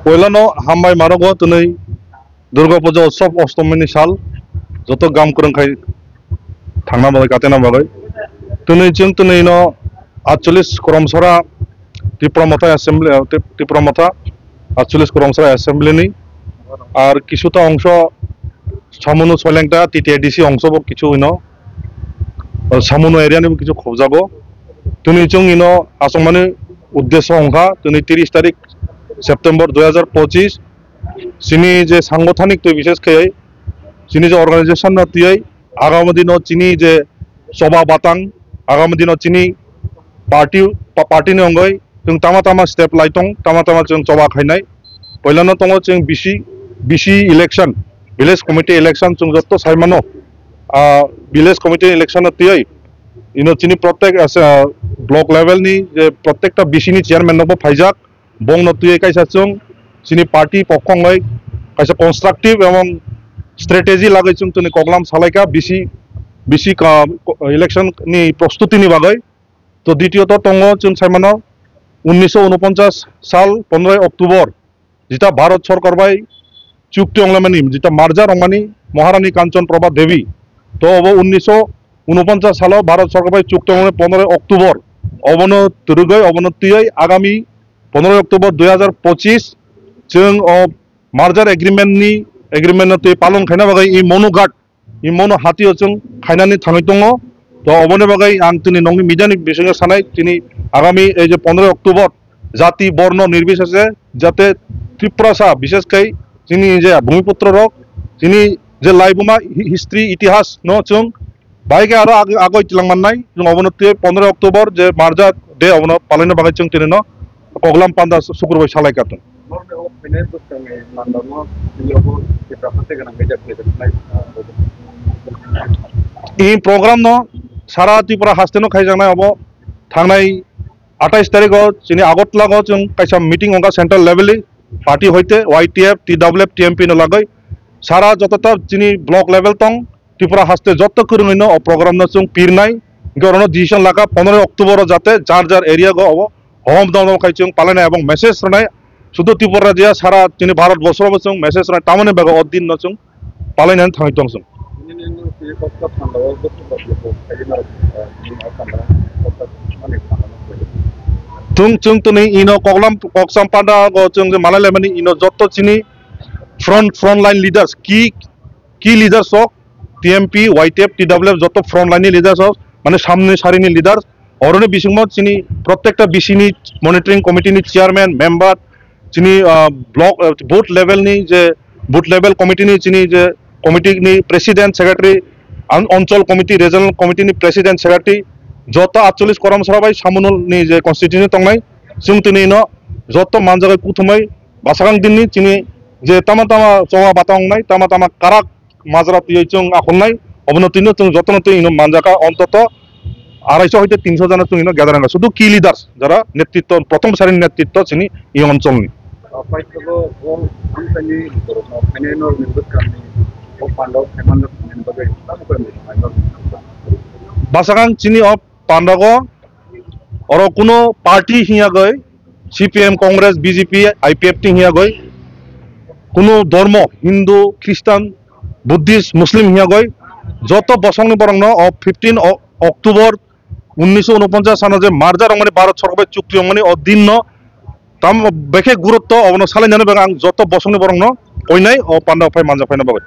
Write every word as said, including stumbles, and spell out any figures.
Poilano hambai marogo twnwi Durga Puja Utsav Ostomini sal joto gam kwrwng khai thangna bagwi, katena bagwi. Twnwi chwng twnwi no atchollis Koromsora Tipra Motha Assembly, eh, Tip-, Tipra Motha atchollis Koromsora Assembly ni ar kisuta ongso Samunu Soilengta T T A D C ongso bo kichu hino, eh, Samunu area ni bo kichu khobjago. Twnwi chwng ino achomani uddesho wngkha, twnwi tris tarik September dui hazar pochis, chini je sangothanik twi bishes khaiwi, chini je organization no twiwi, agami dino chini je choba batang, agami dino chini party, pa-, party ni wngwi chwng tama tama step lai tong, tama tama chwng choba khainai. Poilano tongo chwng B C, B C election, village committee election chwng jotto sai mano. Ah, village committee election no twiwi ino chini protek, ah, block level ni je protekta B C ni chairman no bo phaijak. Bongno twiwi kaisa chwng chini party pokhongwi kaisa constructive ebong strategy lagwi chwng tini koklam salaikha B C, B C ka, ko-, election ni prostuti ni bagwi. To ditiyot tongo chwng saimano unnisho unoponchas sal pondroi October jeta Bharat Sorkar bai chukti onglaimani, jeta merger ongmani Maharani Kanchan Prabha Devi. To obo unnisho unoponchas salo Bharat Sorkar bai chukti ongmani pondroi October. Obono twrwgwi, obono twiwi agami pondroi October dui hazar pochis chwng o merger agreement ni, agreement no twi palon khaina bagwi i Monu Ghat, i Monu Hatio chwng khainani thangwi tongo. To oboni bagwi ang tini nokni media ni bisingo sanai, tini agami ei je pondroi October jati borno nirbisheshe jate Tiprasa bishesh khai chini je bhumiputro rok chini je laibuma hi-, history itihas no chwng bai khe aro ag-, agoi tilang mannai, chwng obono tei pondroi October je merger day obono palaina bagwi chwng tini no koklam panda su-, sukur bai salai ka tong. I program no sara Tripura haste no khaijaknai obo thangnai atais tarikh o chini Agartala o chwng kaisa meeting wngkha central level ni party hoite Y T F, T W F, T M P no lagwi sara jotota chini block level tong Tripura haste jotto kwrwngwi no o program no chwng pirnai, hwnkhe orono decision laka pondroi October o jate jar jar area go obo hom dom dom khai chwng palainai ebong message rwnai. Sudu Tripura jaya sara chini Bharat borsoro bo chwng message rwnai tamoni bagwi o din no chwng palainani thangwi tong chwng. Thung chwng tini ino koklam koksam panda go chwng je malai laimani ino jotto chini front, front line leaders, key, key leaders of T M P, Y T F, T W F, joto front line ni leaders of, mane samni sari ni leaders, oroni bisingmo chini protekta B C ni monitoring committee ni chairman, member, chini, ah, block, ah, booth level ni je, booth level committee ni chini je committee ni president, secretary, an-, onchol committee, regional committee ni president, secretary, joto atchollis Koromsora bai Samunul ni je constituency tongnai, chwng tini no joto manjagai kuthumai bwsakang din ni chini je tama tama choba batang wngnai, tama tama karak majra twiwi chwng akhulnai, obono twino chwng jotono twi hino manjaka, ontoto arai sho hoite tin sho jona chwng hino gather wngkha, sudu key leaders jara netritto, prothom sari netritto chini ei oncholni. Paithago o amchaini borokno phainai norokni bwskango o pandao khaimanrok hwnwi bagwi tamo khe norokni bwskango. Bwsakang chini o pandago oro kuno party hiyagwi, C P M, Congress, B J P, I P F T hiyagwi, kuno dhormo, Hindu, Christian, Buddhist, Muslim hiyagwi, joto bosongni borokno o fifteen o-, October unnisho unoponchas sano je merger wngmani, Bharat Sorkar bai chukti wngmani o din no tam bekhe gurutto obono salainani bagwi ang joto bosongni borokno koinai o pandao phai manjak phaina bagwi.